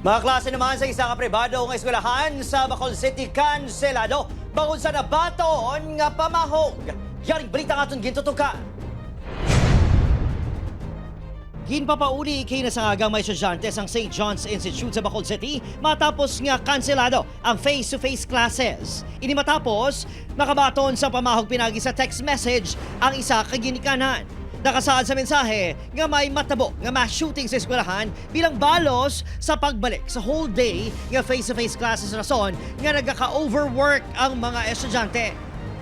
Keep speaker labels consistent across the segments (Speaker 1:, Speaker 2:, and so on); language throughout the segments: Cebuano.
Speaker 1: Mga klase naman sa isa ka pribado nga eskwelahan sa Bacolod City kanselado bangod sa nabaton nga pamahog. Yaring balita nga aton gintutukan. Ginpapauli kay nasangagang may estudyante ang St. John's Institute sa Bacolod City matapos nga kanselado ang face-to-face classes. Ini matapos makabaton sa pamahog pinagi sa text message ang isa ka ginikanan. Nakasaad sa mensahe nga may matabo nga mass shooting sa eskwelahan bilang balos sa pagbalik sa whole day nga face-to-face classes rason nga nagaka-overwork ang mga estudyante.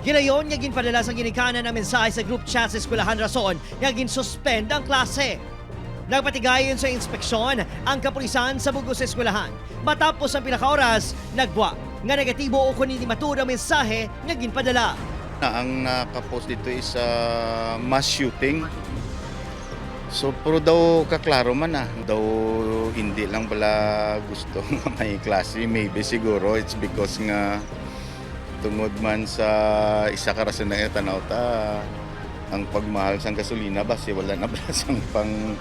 Speaker 1: Ginayon nga ginpadala sa ginikanan ang mensahe sa group chat sa eskwelahan rason nga ginsuspend ang klase. Nagpatigayon sa inspeksyon ang kapulisan sa bugos sa eskwelahan. Matapos ang pila ka oras, nagwa nga negatibo o kun hindi matuod ang mensahe nga ginpadala.
Speaker 2: Na ang nakapost dito is mass shooting. So pero daw kaklaro man ah. Daw hindi lang bala gusto nga may klase. Maybe siguro it's because nga tungod man sa isa ka rason na tanaw ta ang pagmahal sang gasolina basi wala na bala sang pang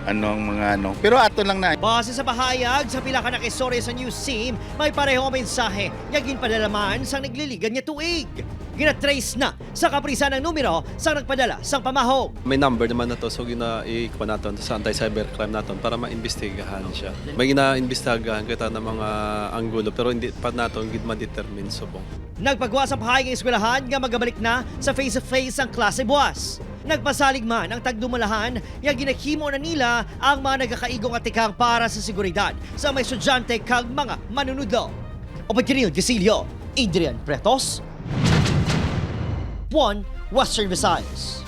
Speaker 2: ano ang mga ano. Pero ato lang na.
Speaker 1: Base sa pahayag sa pila ka nakistorya sa news team, may pareho ang mensahe nga ginpadala man sang nagliligan nga tuig. Ginatrace na sa kapulisan ang numero sa nagpadala sang pamahog.
Speaker 3: May number naman na to, so gina ikuha naton sa anti-cybercrime naton para maimbestigahan siya. May gina-imbestigahan kita ng mga anggulo pero hindi pa naton gid ma-determine subong.
Speaker 1: Nagpagwa sa pahayag ang eskwelahan nga magabalik na sa face-to-face ang klase buwas. Nagpasalig man ang tagdumalahan nga ginahimo na nila ang mga nagakaigong atikang para sa seguridad sa mga estudyante kag mga manunudlo. Upod Kiril Gisilio, Adrian Pretos, 1 Western Visayas.